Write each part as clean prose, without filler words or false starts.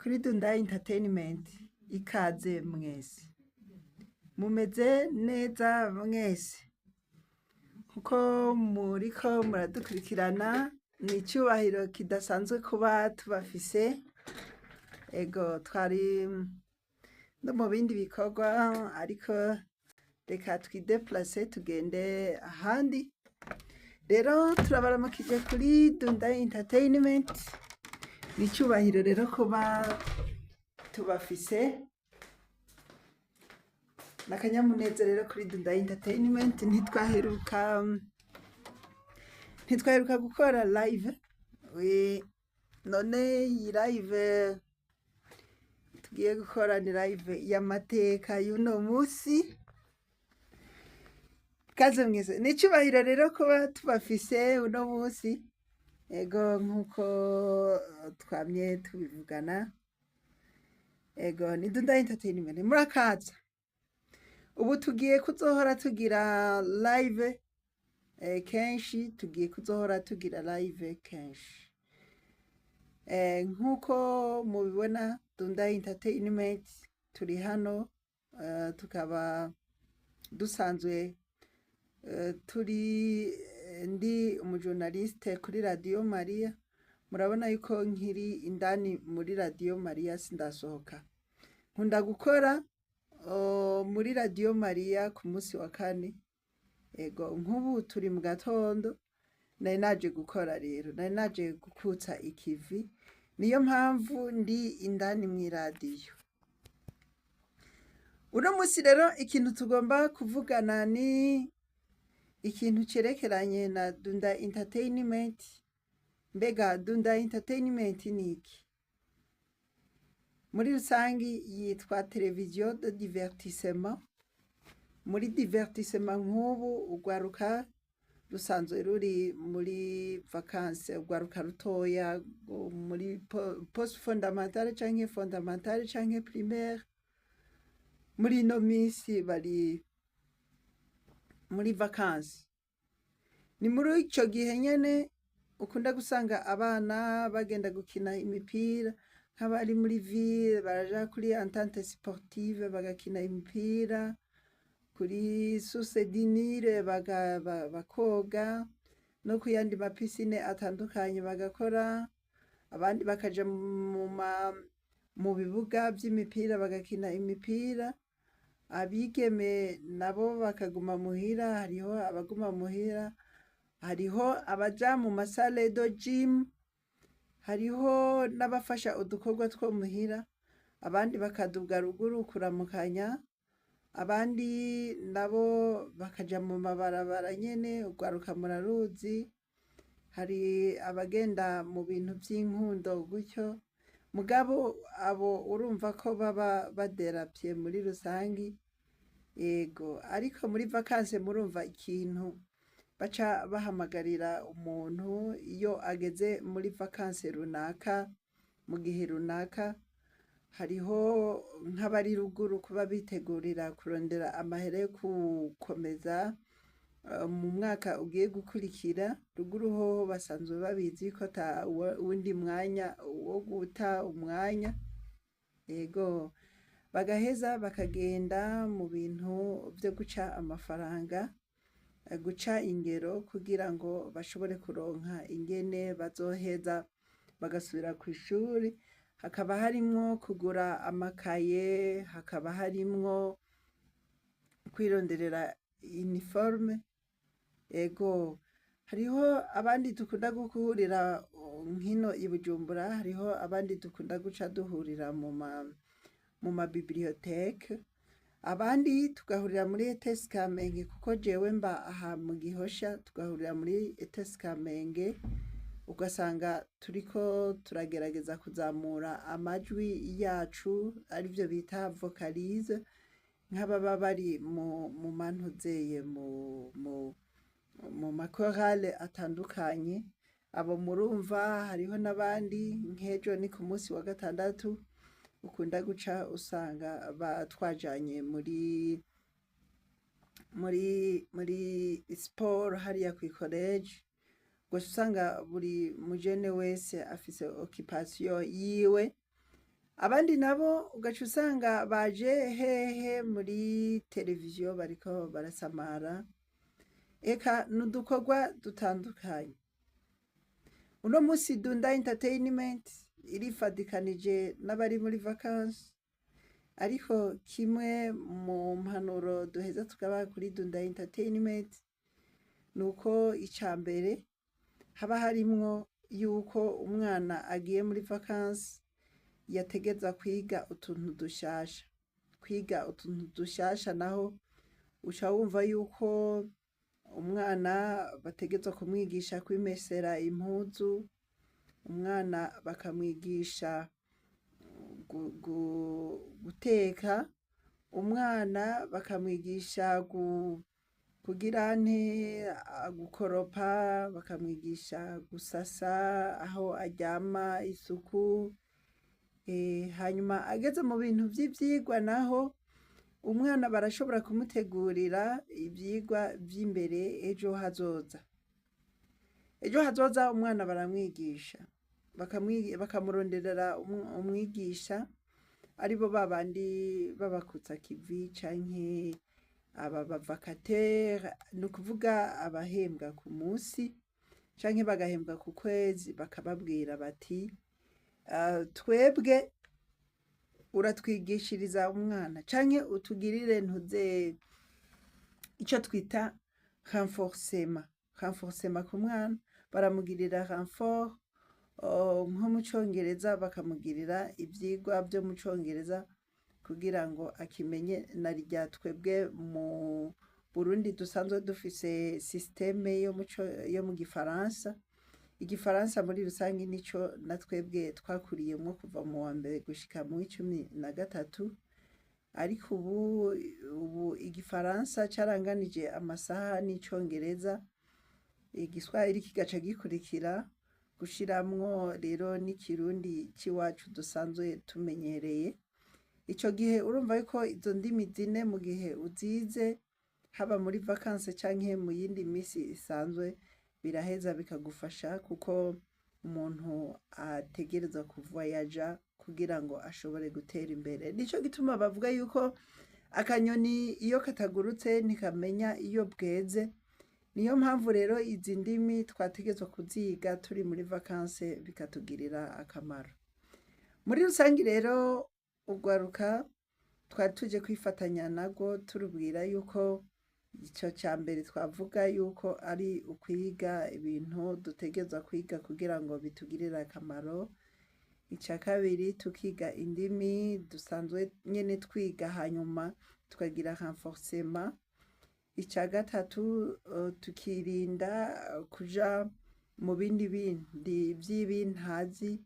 Kuri Dunda Entertainment, ikaze mwese. Mumeze neza mwese? Kuko muriko muradukurikirana, ni icyubahiro kidasanzwe kuba tubafise. Ego, twari no mu bindi bikorwa, ariko reka twideplace tugende ahandi. Rero turabaramukije kuri Dunda Entertainment. Ni icyubahiro rero kuba tubafise n'akanyamuneza. Rero kuri Dunda Entertainment ntitwaheruka gukora live. None iyi live tugiye gukora ni live y'amateka y'uno munsi. Kaze mwese, ni icyubahiro rero kuba tubafise uno munsi. Ego, nk'uko twamye tubivugana, ego, ni Dunda Entertainment, murakaza. Ubu tugiye kuzohora tugira live kenshi, tugiye kuzohora tugira live kenshi. Nk'uko mubibona, Dunda Entertainment turi hano, tukaba dusanzwe turi ndi umujournaliste kuri Radio Maria. Murabona yuko nkiri indani muri Radio Maria, sindasohoka. Nkunda gukora muri Radio Maria ku munsi wa kane. Ego, nk'ubu turi mu gatondo, nari naje gukora. Rero nari naje gukutsa ikivi, niyo mpamvu ndi indani mw'iradiyo uno munsi. Rero ikintu tugomba kuvugana ni ikintu cerekeranye na Dunda Entertainment. Mbega Dunda Entertainment ni iki? Muri rusangi yitwa télévision de divertissement. Muri divertissement, nk'ubu urwaruka rusanzwe ruri muri vacances, urwaruka rutoya rwo muri post fondamentale canke fondamentale canke primaire, muri ino minsi bari muri vacances. Ni muri ico gihe nyene ukunda gusanga abana bagenda gukina imipira. Nk'abari muri ville baraja kuri Entente Sportive bagakina imipira, kuri Source du Nil bakoga, no kuyandi ma piscines atandukanye bagakora, abandi bakaja mu bibuga vy'imipira bagakina imipira. Abigeme nabo bakaguma muhira, hariho abaguma muhira, hariho abaja mu ma salles de gym, hariho n'abafasha udukorwa two muhira, abandi bakaduga ruguru kuramukanya, abandi nabo bakaja mu mabarabara nyene. Urwaruka muraruzi, hari abagenda mu bintu vy'inkundo gutyo. Mugabo abo urumva ko baba baderapye muri rusangi. Yego, ariko muri vacances murumva ikintu baca bahamagarira umuntu iyo ageze muri vacances runaka, mu gihe runaka, hariho nk'abari ruguru kuba bitegurira kurondera amahera yo gukomeza mu mwaka ugiye gukurikira. Ruguru hoho basanzwe babizi ko ata wundi mwanya wo guta umwanya. Yego, bagaheza bakagenda mu bintu vyo guca amafaranga, guca ingero, kugira ngo bashobore kuronka ingene bazoheza bagasubira kw'ishuri. Hakaba harimwo kugura amakaye, hakaba harimwo kwironderera uniforme. Ego, hariho abandi dukunda guhurira nkino i Bujumbura, hariho abandi dukunda guca duhurira mu ma bibliothèques, abandi tugahurira muri ETS Kamenge, kuko jewe mba aha mu Gihosha, tugahurira muri ETS Kamenge, ugasanga turiko turagerageza kuzamura amajwi yacu, arivyo bita vocalise, nk'ababa bari mu mantuzeye mu ma chorales atandukanye. Abo murumva hariho n'abandi, nk'ejo ni ku munsi wa gatandatu, ukunda guca usanga batwajanye muri siporo hariya kw'ikoreje. Gusa usanga buri mujene wese afise occupation yiwe. Abandi nabo ugaca usanga baje hehe muri televiziyo bariko barasamara, eka n'udukorwa dutandukanye. Uno musi Dunda Entertainment irifadikanije n'abari muri vacances, ariko kimwe mu mpanuro duheza tukabaha kuri Dunda Entertainment nuko ica mbere haba harimwo yuko umwana agiye muri vacances yategerezwa kwiga utuntu dushasha. Kwiga utuntu dushasha naho uca wumva yuko umwana bategerezwa kumwigisha kwimesera impuzu, umwana bakamwigisha guteka, umwana bakamwigisha kugira nte gukoropa, bakamwigisha gusasa aho aryama isuku, hanyuma ageze mu bintu vy'ivyigwa naho umwana barashobora kumutegurira ivyigwa vy'imbere ejo hazoza. Ejo hazoza umwana baramwigisha, bakamuronderera umwigisha aribo babandi b'abakutsakivi canke aba bavacataire, ni ukuvuga abahembwa ku musi canke bagahembwa ku kwezi, bakababwira bati twebwe uratwigishiriza umwana canke utugirire ntuze ico twita renforcement. Renforcement ku mwana baramugirira renfort nko mu congereza bakamugirira ivyigwa vyo mu congereza kugira ngo akimenye, na rya twebwe mu Burundi dusanzwe dufise système yo mu gifaransa. Igifaransa muri rusangi nico na twebwe twakuriyemwo kuva mu wa mbere gushika mu w'icumi na gatatu, ariko ubu igifaransa caranganije amasaha n'icongereza, igiswahili kigaca gikurikira, gushiramwo rero n'ikirundi c'iwacu dusanzwe tumenyereye. Ico gihe urumva yuko izo ndimi zine mu gihe uzize, haba muri vacances canke mu yindi misi isanzwe, biraheza bikagufasha kuko umuntu ategerezwa kuvoyaja kugira ngo ashobore gutera imbere. Nico gituma bavuga yuko akanyoni iyo katagurutse ntikamenya iyo bweze. Niyo mpamvu rero izi ndimi twategerezwa kuziga turi muri vacances bikatugirira akamaro. Muri rusangi rero urwaruka twari tuje kwifatanya narwo turubwira yuko ico ca mbere twavuga yuko ari ukwiga ibintu dutegerezwa kwiga kugira ngo bitugirire akamaro. Ica kabiri tukiga indimi dusanzwe nyene twiga hanyuma tukagira renforcement. Ica gatatu tukirinda kuja mu bindi bindi vy'ibintazi.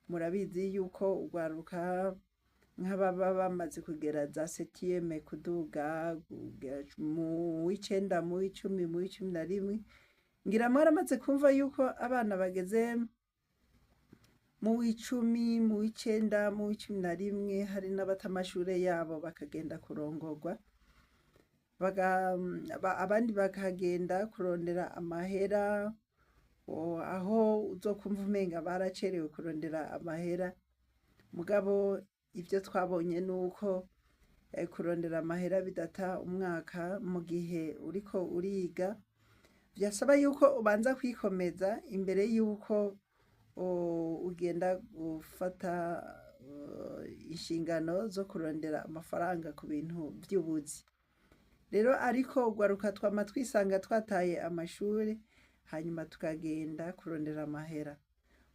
Murabizi yuko urwaruka nk'ababa bamaze kugera za septième kuduga mu w'icenda, mu w'icumi, mu w'icumi na rimwe, ngira mwaramaze kumva yuko abana bageze mu w'icumi, mu w'icenda, mu w'icumi na rimwe hari n'abata amashure yabo bakagenda kurongorwa, abandi bakagenda kurondera amahera, aho uzokumva umenga baracerewe kurondera amahera, mugabo ivyo twabonye nuko kurondera amahera bidata umwaka mu gihe uriko uriga, vyasaba yuko ubanza kwikomeza imbere yuko ugenda gufata inshingano zo kurondera amafaranga ku bintu vy'ubuzi. Rero ariko urwaruka twama twisanga twataye amashure hanyuma tukagenda kurondera amahera.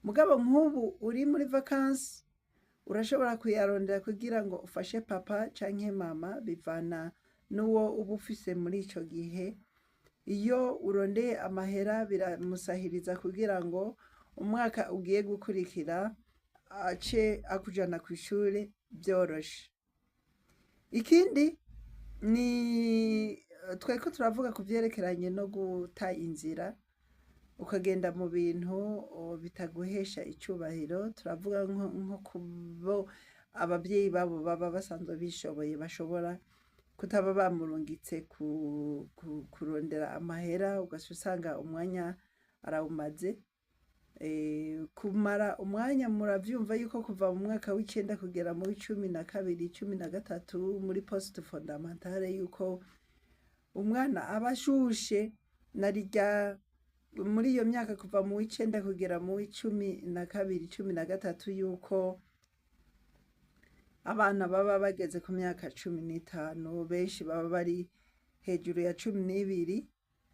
Mugabo nk'ubu uri muri vacances urashobora kuyarondera kugira ngo ufashe papa canke mama, bivana n'uwo uba ufise muri ico gihe. Iyo urondeye amahera biramusahiriza kugira ngo umwaka ugiye gukurikira ace akujana kw'ishure vyoroshe. Ikindi ni twariko turavuga ku vyerekeranye no guta inzira ukagenda mu bintu bitaguhesha icubahiro, turavuga nko kubo abavyeyi babo baba basanzwe bishoboye bashobora kutaba bamurungitse kurondera amahera, ugaca usanga umwanya arawumaze. Kumara umwanya muravyumva yuko kuva mu mwaka w'icenda kugera mu w'icumi na kabiri, 13 muri post fondamentale, yuko umwana aba ashushe. Narirya muri iyo myaka kuva mu w'icenda kugera mu w'icumi na kabiri, 13, yuko abana baba bageze ku myaka 15, benshi baba bari hejuru ya 12.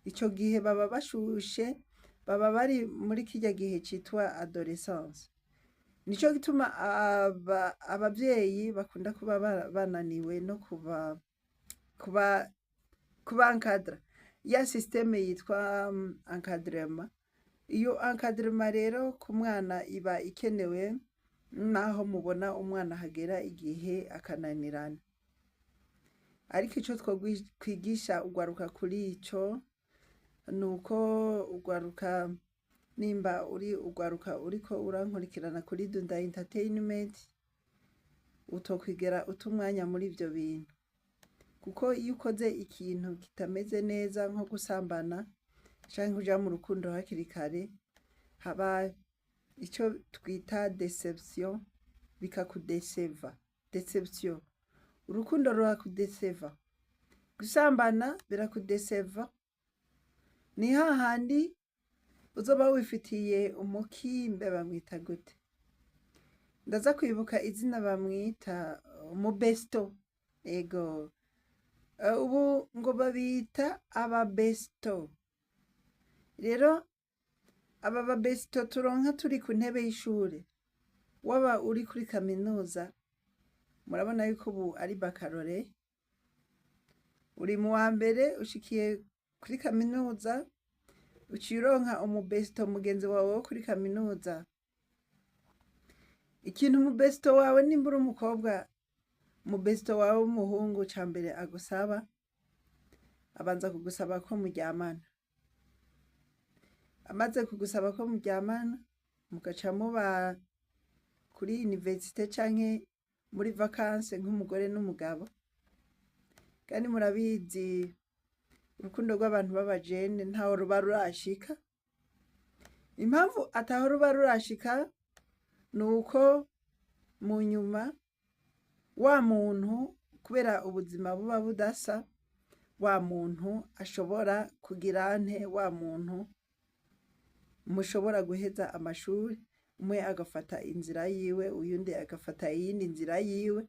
Ico gihe baba bashushe, baba bari muri kirya gihe citwa adolescence. Nico gituma abavyeyi bakunda kuba bananiwe no kuba encadra ya système yitwa encadrement. Iyo encadrement rero ku mwana iba ikenewe, naho mubona umwana hagera igihe akananirana. Ariko ico twokwigisha ugwaruka kuri ico, nuko ugwaruka, nimba uri ugwaruka uriko urankurikirana kuri Dunda Entertainment, utokwigera uta umwanya muri ivyo bintu, kuko iyo ukoze ikintu kitameze neza nko gusambana canke kuja mu rukundo hakiri kare, haba ico twita déception, bikakudeseva. Déception, urukundo rurakudeseva, gusambana birakudeseva. Ni hahandi uzoba wifitiye umukimbe, bamwita gute? Ndaza kwibuka izina bamwita, umubesto. Ego, ubu ngo babita ababesto. Rero aba babesto turonka turi ku ntebe y'ishure, waba uri kuri kaminuza, murabona yuko ubu ari baccalauréat, uri mu wa mbere ushikiye kuri kaminuza, uciye uronka umubesto, mugenzi wawe wo kuri kaminuza. Ikintu umubesto wawe, nimba uri umukobwa, umubesto wawe w'umuhungu ca mbere agusaba, abanza kugusaba ko muryamana. Amaze kugusaba ko muryamana, mugaca muba kuri université canke muri vacances nk'umugore n'umugabo. Kandi murabizi, urukundo rw'abantu b'abajene ntaho ruba rurashika. Impamvu ataho ruba rurashika ni uko mu nyuma wa muntu, kubera ubuzima buba budasa, wa muntu ashobora kugira nte, wa muntu mushobora guheza amashuri, umwe agafata inzira yiwe, uyundi agafata iyindi nzira yiwe.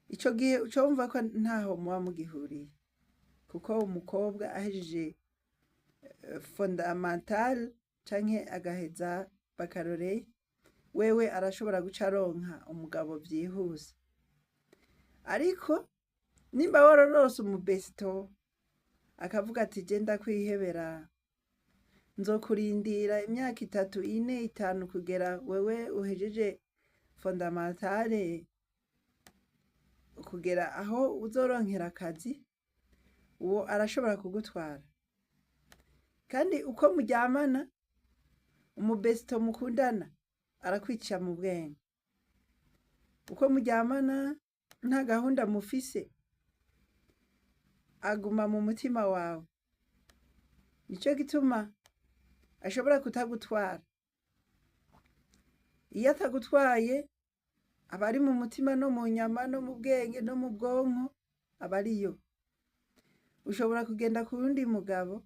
Ico gihe uca wumva ko ntaho muba mugihuriye, kuko umukobwa ahejeje fondamental canke agaheza baccalauréat, wewe arashobora guca aronka umugabo vyihuse. Ariko nimba wararonse umubesto akavuga ati: "Je ndakwihebera, nzokurindira imyaka 3, 4, 5 kugera wewe uhejeje fondamentale, kugera aho uzoronkera akazi", uwo arashobora kugutwara. Kandi uko muryamana, umubesto mukundana arakwica mu bwenge. Uko muryamana nta gahunda mufise, aguma mu mutima wawe. Nico gituma ashobora kutagutwara. Iyo atagutwaye, aba ari mu mutima no mu nyama no mu bwenge no mu bwonko, aba ariyo. Ushobora kugenda ku wundi mugabo.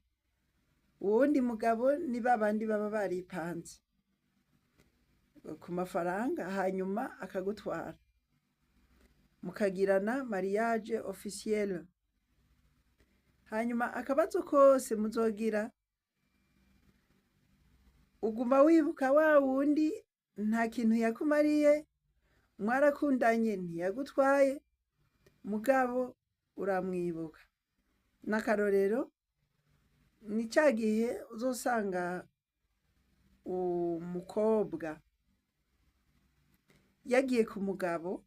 Uwundi mugabo ni babandi baba baripanze ku mafaranga, hanyuma akagutwara, mukagirana mariage officiel. Hanyuma akabazo kose muzogira, uguma wibuka wa wundi nta kintu yakumariye, mwarakundanye ntiyagutwaye, mugabo uramwibuka. N'akarorero ni ca gihe uzosanga umukobwa yagiye ku mugabo,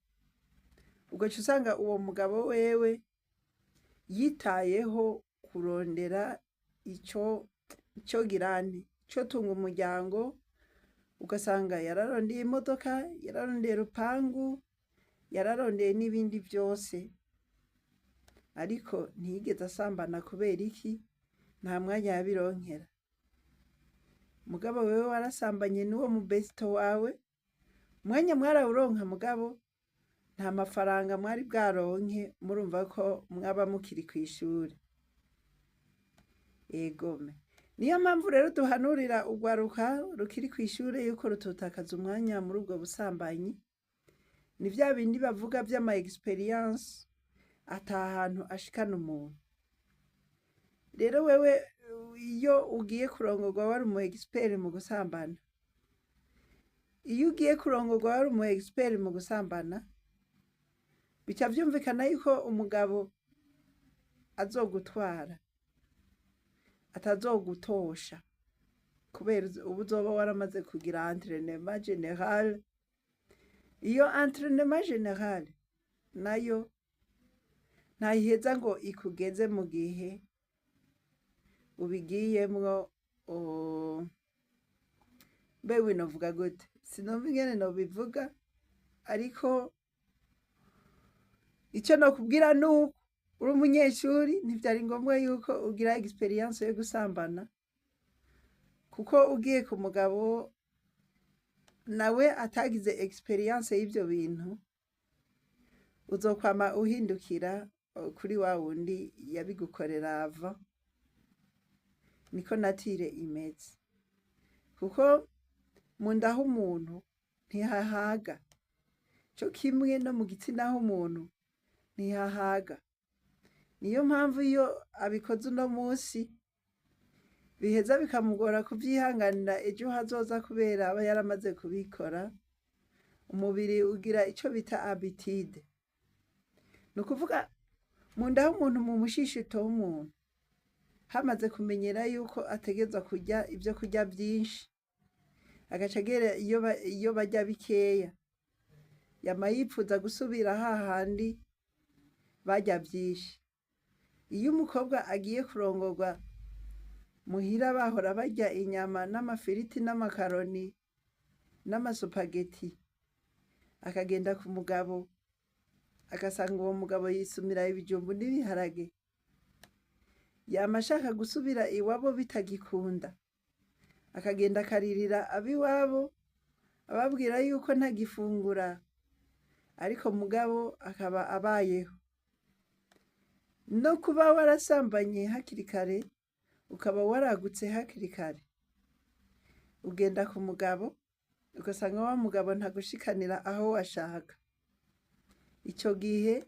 ugaca usanga uwo mugabo wewe yitayeho kurondera ico girane ico tunga umuryango, ugasanga yararondeye imodoka, yararondeye urupangu, yararondeye n'ibindi vyose, ariko ntiyigeze asambana. Kubera iki? Nta mwanya yabironkera. Mugabo wewe warasambanye n'uwo mubesito wawe, umwanya mwarawuronka, mugabo nta mafaranga mwari bwaronke. Murumva ko mwaba mukiri kw'ishure. Egome, niyo mpamvu rero duhanurira urwaruka rukiri kw'ishure yuko rutotakaza umwanya muri ubwo busambanyi. Ni vya bindi bavuga vy'ama experience ata hantu ashikana umuntu. Rero wewe iyo ugiye kurongorwa wari umu expert mu gusambana, iyo ugiye kurongorwa wari umu expert mu gusambana, bica vyumvikana yuko umugabo azogutwara atazogutosha, kubera uba uzoba waramaze kugira entraînement général. Iyo entraînement général nayo ntayiheza ngo ikugeze mu gihe ubigiyemwo. Mbe novuga gute? Sinumva ingene nobivuga, ariko ico nokubwira nuko uri umunyeshuri, ntivyari ngombwa yuko ugira experience yo gusambana, kuko ugiye ku mugabo nawe atagize experience y'ivyo bintu, uzokwama uhindukira kuri wa wundi yabigukorera avant. Niko nature imeze, kuko mu nda h'umuntu ntihahaga, co kimwe no mu gitsina h'umuntu ntihahaga. Niyo mpamvu iyo abikoze uno musi, biheza bikamugora kuvyihanganira ejo hazoza, kubera aba yaramaze kubikora. Umubiri ugira ico bita habitude. Ni ukuvuga mu nda h'umuntu, mu mushishito w'umuntu, hamaze kumenyera yuko ategerezwa kurya ivyo kurya vyinshi, agaca agera iyo barya bikeya, yama yipfuza gusubira hahandi barya vyinshi. Iyo umukobwa agiye kurongorwa muhira bahora barya inyama n'amafiriti n'amakaroni n'amasupageti, akagenda ku mugabo agasanga uwo mugabo yisumira ibijumbu n'ibiharage, yama ashaka gusubira iwabo bitagikunda, akagenda akaririra ab'iwabo ababwira yuko ntagifungura, ariko mugabo akaba abayeho. No kuba warasambanye hakiri kare, ukaba waragutse hakiri kare, ugenda ku mugabo ugasanga wa mugabo ntagushikanira aho washaka. Ico gihe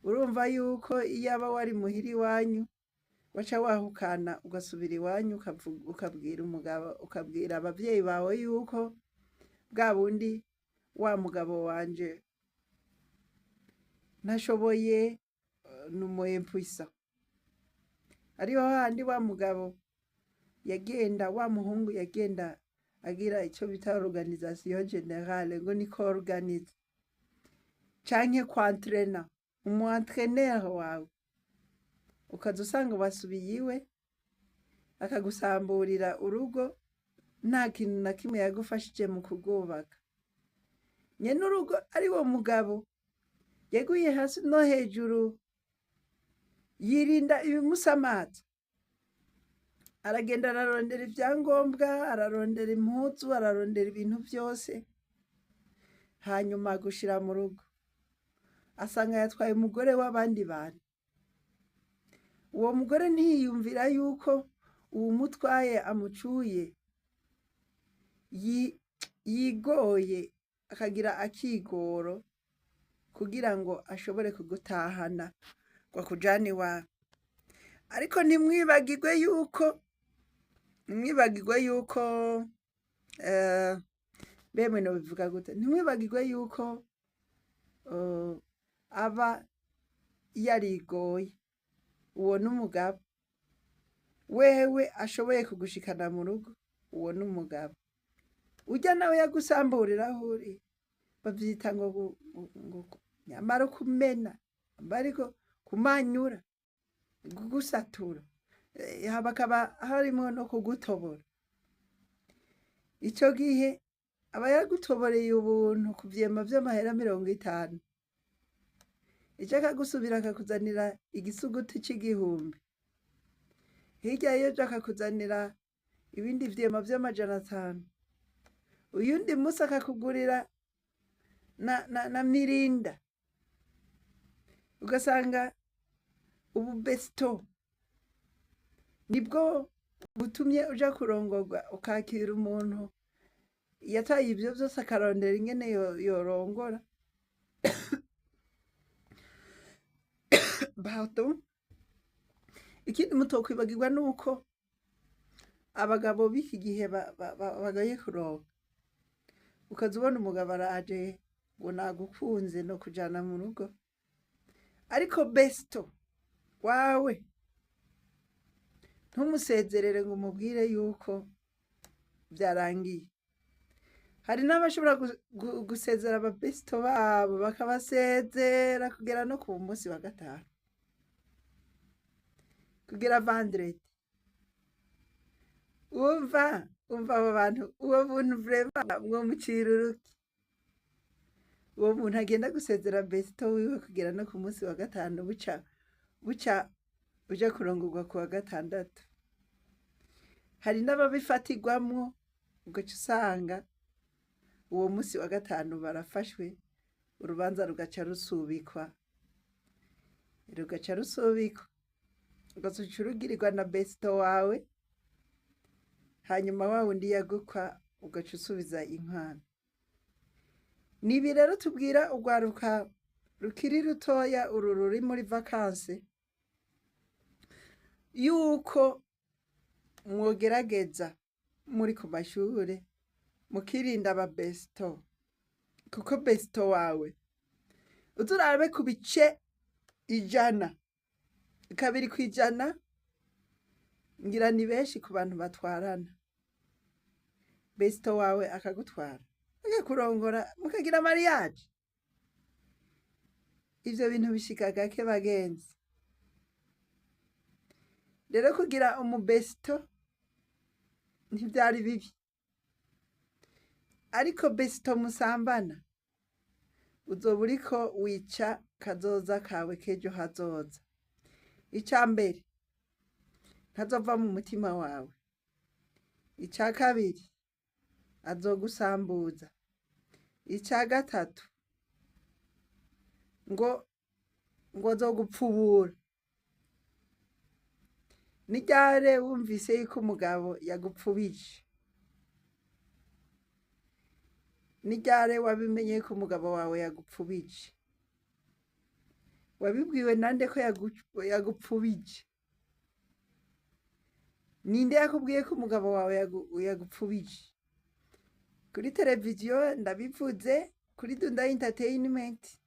urumva yuko iyaba wari muhira iwanyu, waca wahukana ugasubira iwanyu, ukabwira umugabo, ukabwira abavyeyi bawe yuko bwa bundi wa mugabo wanje ntashoboye, ni umu impuissant. Ariho hahandi wa mugabo yagenda, wa muhungu yagenda agira ico bita organisation générale, ngo ni ko-organiza canke kwantrena, umu entraîneur wawe, ukaza usanga wasubiye iwe, akagusamburira urugo nta kintu na kimwe yagufashije mu kurwubaka. Nyene urugo ari wo mugabo yaguye hasi no hejuru, yirinda ibimusamaza, aragenda ararondera ivyangombwa, ararondera impuzu, ararondera ibintu vyose, hanyuma gushira mu rugo asanga yatwaye umugore w'abandi bantu. Uwo mugore ntiyiyumvira yuko uwumutwaye amucuye, yigoye akagira akigoro kugira ngo ashobore kugutahana ngo akujane iwawe. Ariko ntimwibagirwe yuko bemwe nobivuga gute, ntimwibagirwe yuko aba yarigoye. Uwo n'umugabo wewe ashoboye kugushikana mu rugo, uwo n'umugabo. Urya nawe yagusamburira aho uri, bavyita ngo nyamara kumena, ariko kumanyura, kugusatura, hakaba harimwo no kugutobora. Ico gihe aba yagutoboreye ubuntu ku vyema vy'amahera 50, ejo akagusubira akakuzanira igisuguti c'igihumbi, hirya y'ejo akakuzanira. Ibindi vyema vy'amajana 5, uyundi musi akakugurira na Mirinda. Ugasanga ubu besto nibwo butumye uja kurongorwa, ukakira umuntu yataye ivyo vyose akarondera ingene yorongora. Pardon. Ikindi mutokwibagirwa nuko abagabo b'iki gihe bagaye kuronka. Ukaza ubona umugabo araje ngo nagukunze no kujana mu rugo, ariko besto wawe ntumusezerere ngo umubwire yuko vyarangiye. Hari n'abashobora gusezera ababesto babo, bakabasezera kugera no ku musi wa gatanu, kugera vendredi. Wumva abo bantu, uwo muntu vraiment mwomucira uruki? Uwo muntu agenda gusezera besto wiwe kugera no ku musi wa gatanu, buca uja kurongorwa ku wa gatandatu. Hari n'ababifatirwamwo, ugaca usanga uwo musi wa gatanu barafashwe, urubanza rugaca rusubikwa, rugaca rusubikwa, ugaca urugirirwa na besto wawe, hanyuma wa wundi yagukwa ugaca usubiza inkwano. Nibi rero tubwira urwaruka rukiri rutoya, uru ruri muri vacances, yuko mwogerageza muri ku mashure mukirinda ababesto, kuko besto wawe uze urabe ku bice 100, 2% ngira ni benshi ku bantu batwarana. Besto wawe akagutwara, akakurongora, mukagira mariage. Ivyo bintu bishika gake, bagenzi. Rero kugira umubesto ntivyari bibi, ariko besto musambana uzoba uriko wica kazoza kawe k'ejo hazoza. Ica mbere, ntazova mu mutima wawe. Ica kabiri, azogusambuza. Ica gatatu, ngo azogupfubura. Ni ryari wumvise yuko umugabo yagupfubije? Ni ryari wabimenye ko umugabo wawe yagupfubije? Wabibwiwe nande ko yagupfubije? Ninde yakubwiye ko umugabo wawe yagupfubije? Kuri televiziyo ndabivuze, kuri Dunda Entertainment,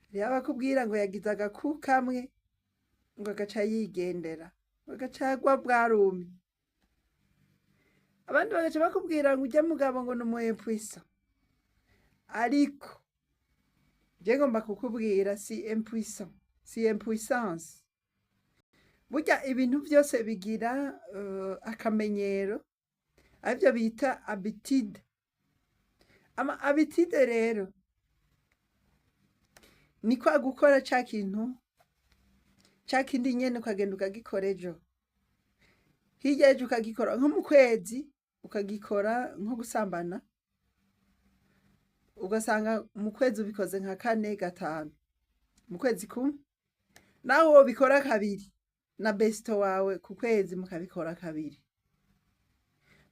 hariho abakubwira ngo yagize agaku kamwe, ngo agaca yigendera, ngo agaca agwa bwarumye. Abandi bagaca bakubwira ngo urya mugabo ngo ni umu impuissant. Ariko je ngomba kukubwira, si impuissant, si impuissance. Burya ibintu vyose bigira akamenyero, arivyo bita habitude. Ama habitude rero ni kwa gukora ca kintu ca kindi nyene, ukagenda ukagikora ejo, hirya y'ejo ukagikora, nko mu kwezi ukagikora, nko gusambana, ugasanga mu kwezi ubikoze nka kane, gatanu mu kwezi kumwe. Naho wobikora kabiri na besto wawe ku kwezi, mukabikora kabiri,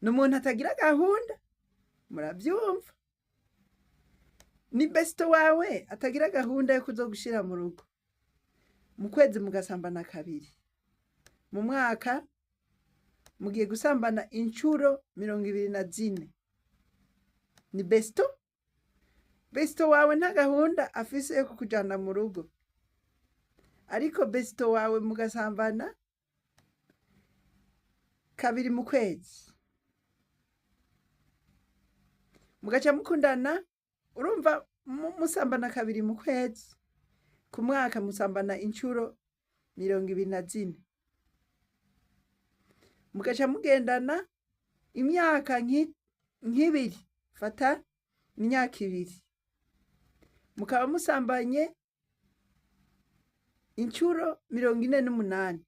ni umuntu atagira gahunda. Muravyumva, ni besto wawe atagira gahunda yo kuzogushira mu rugo. Mu kwezi mugasambana kabiri, mu mwaka mugiye gusambana incuro 24. Ni besto. Besto wawe nta gahunda afise yo kukujana mu rugo, ariko besto wawe mugasambana kabiri mu kwezi, mugaca mukundana. Urumva, musambana kabiri mu kwezi, ku mwaka musambana incuro 24, mugaca mugendana imyaka nk'ibiri, fata imyaka 2, mukaba musambanye incuro 48.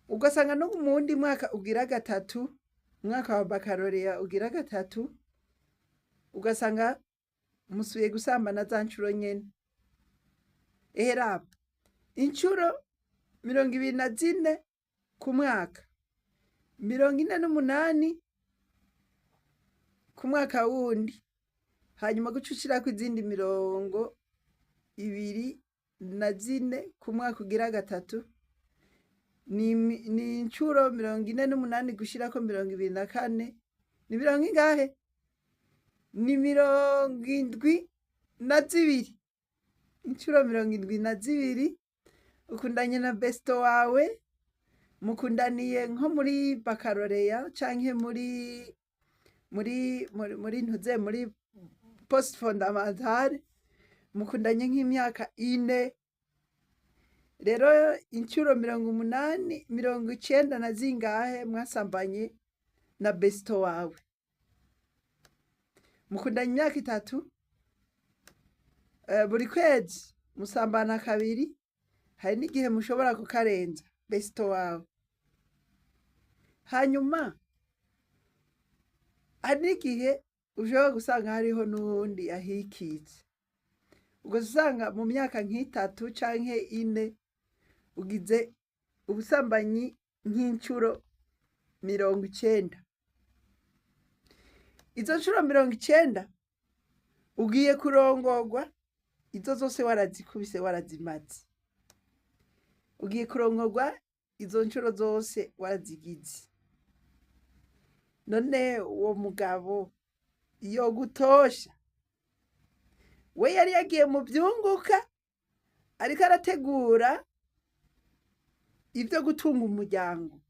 Ugasanga no mu wundi mwaka ugira gatatu, umwaka wa baccalauréat ugira gatatu, ugasanga musubiye gusambana za ncuro nyene. Ehe raba, incuro 24 ku mwaka, 48 ku mwaka wundi, hanyuma guca ushirako izindi 24 ku mwaka ugira gatatu, ni incuro 48 gushirako 24, ni mirongo ingahe? Ni 72. Incuro 72 ukundanye na besto wawe, mukundaniye nko muri baccalauréat canke muri ntuze, muri post fondamentale, mukundanye nk'imyaka 4. Rero incuro 80, 90 na zingahe mwasambanye na besto wawe. Mukundanye imyaka 3, buri kwezi musambana kabiri, hari n'igihe mushobora kukarenza besto wawe. Hanyuma hari n'igihe ushobora gusanga hariho n'uwundi yahikitse, ugaca usanga mu myaka nk'itatu canke 4 ugize ubusambanyi nk'incuro 90. Izo ncuro 90 ugiye kurongorwa, izo zose warazikubise, warazimaze. Ugiye kurongorwa, izo ncuro zose warazigize. None uwo mugabo yogutosha? We yari yagiye mu vyunguka, ariko arategura ivyo gutunga umuryango,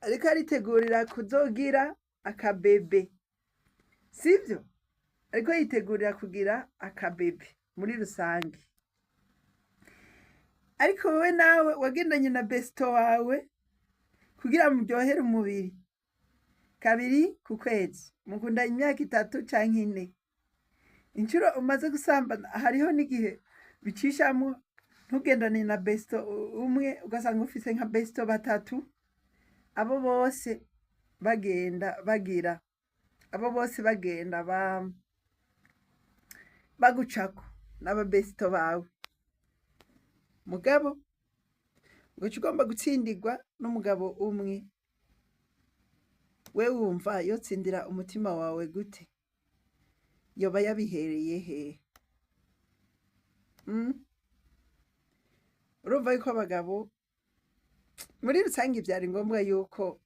ariko aritegurira kuzogira akabebe, sivyo? Ariko yitegurira kugira akabebe muri rusange. Ariko wewe nawe wagendanye na besto wawe kugira muryohere umubiri kabiri ku kwezi, mukundanye imyaka 3 canke 4. Incuro umaze gusambana, hariho n'igihe bicishamwo ntugendane na besto umwe, ugasanga ufise nka besto batatu, abo bose bagenda bagira, abo bose bagenda bagucako n'ababesto bawe. Mugabo ugaca ugomba gutsindirwa n'umugabo umwe. We wumva yotsindira umutima wawe gute? Yoba yabihereye hehe? Urumva yuko abagabo muri rusange vyari ngombwa yuko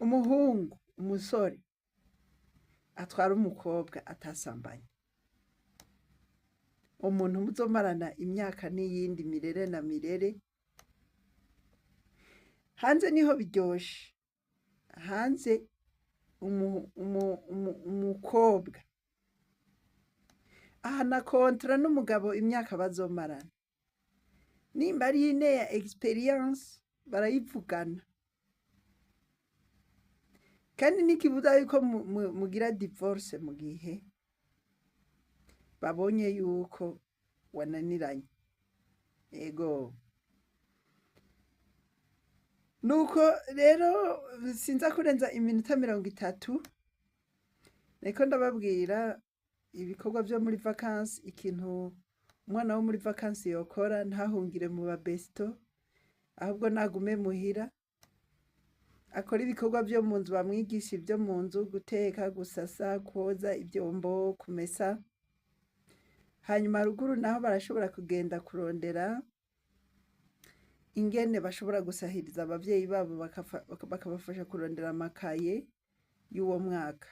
umuhungu, umusore atwara umukobwa atasambanye. Umuntu muzomarana imyaka n'iyindi mirere na mirere. Hanze niho biryoshe. Hanze umukobwa ahana contrat n'umugabo imyaka bazomarana. Nimba ari 4 ya expérience, barayivugana. Kandi ntikibuza yuko mugira divorce mu gihe babonye yuko wananiranye. Ego. Nuko rero sinza kurenza iminota 30, nariko ndababwira ibikorwa vyo muri vacances, ikintu umwana wo muri vacances yokora ntahungire mu babesto, ahubwo nagume muhira, akora ibikorwa vyo mu nzu, bamwigisha ivyo mu nzu: guteka, gusasa, kwoza ivyombo, kumesa. Hanyuma ruguru naho barashobora kugenda kurondera ingene bashobora gusahiriza abavyeyi babo, bakabafasha kurondera amakaye y'uwo mwaka.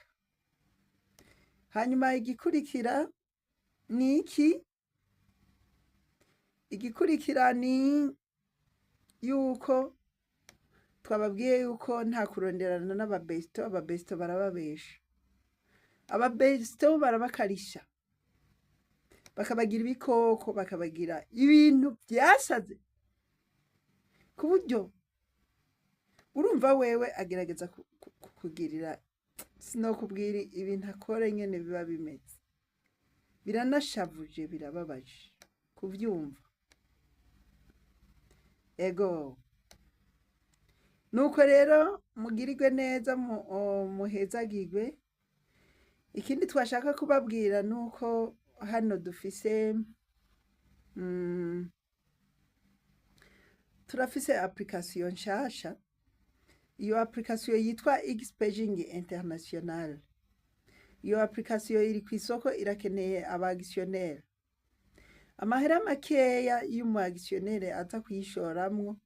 Hanyuma igikurikira ni iki? Igikurikira ni yuko twababwiye yuko nta kuronderana n'ababesto. Ababesto barababesha, ababesto barabakarisha, bakabagira ibikoko, bakabagira ibintu vyasaze, ku buryo urumva wewe agerageza kukugirira, sinokubwira ibintu akora ingene biba bimeze, biranashavuje, birababaje kuvyumva. Ego. Nuko rero mugirirwe neza, muhezagirwe. Ikindi twashaka kubabwira nuko hano dufise turafise application nshasha. Iyo application yitwa Xpaging International. Iyo application iri kw'isoko, irakeneye aba actionnaire. Amahera makeya y'umu actionnaire aza kuyishoramwo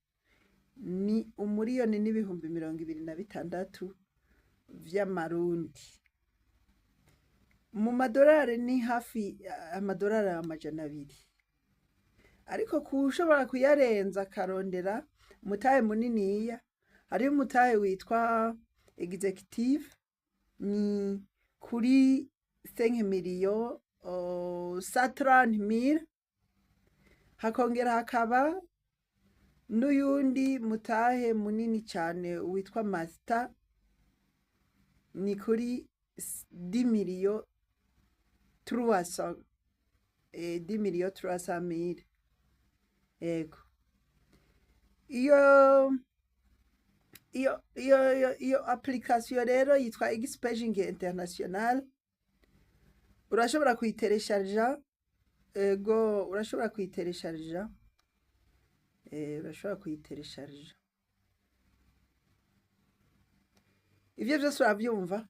ni 1,026,000 vy'amarundi. Mu madorari ni hafi amadorari 200. Ariko kuwushobora kuyarenza akarondera umutahe muniniya, hariho umutahe witwa executive, ni kuri 5 millions 130 mille, hakongera hakaba n'uyundi mutahe munini cane witwa master, ni kuri 10 millions 300, 10 millions 300 mille. Ego. Iyo application rero yitwa Xpaging International, urashobora kuyiteresharija. Ego, urashobora kuyiteresharija. Urashobora kuyiteresharija. Ivyo vyose uravyumva,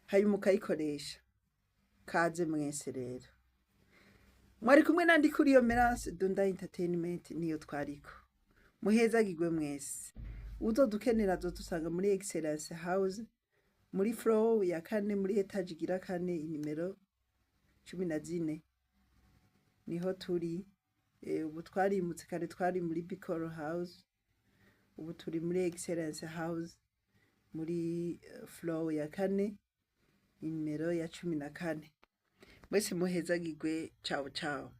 hanyuma ukayikoresha. Kaze mwese rero. Mwari kumwe na Ndikuriyo Merance, Dunda Entertainment niyo twariko. Muhezagirwe mwese. Uzodukenera azodusanga muri Excellence House, muri floor ya kane, muri étage igira kane, inimero 14. Niho turi. Ubu twarimutse, kare twari muri Bicol House, ubu turi muri Excellence House, muri floor ya kane, inimero ya 14. Mwese muhezagirwe. Ciao ciao.